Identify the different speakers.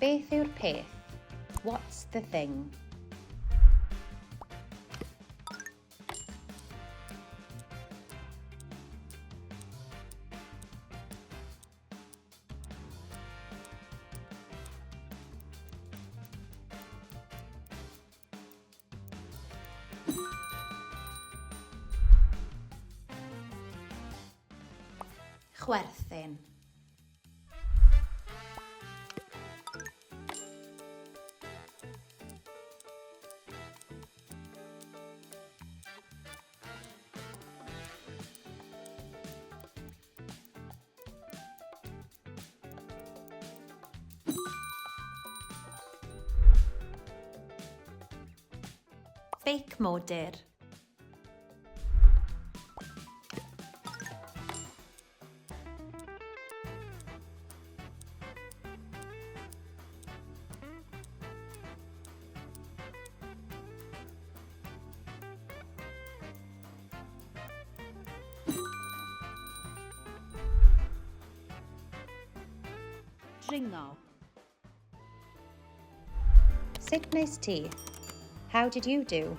Speaker 1: Beth yw'r peth? What's the thing? Chwerthin. Beic modur. Dringo. Sut wnes ti? How did you do?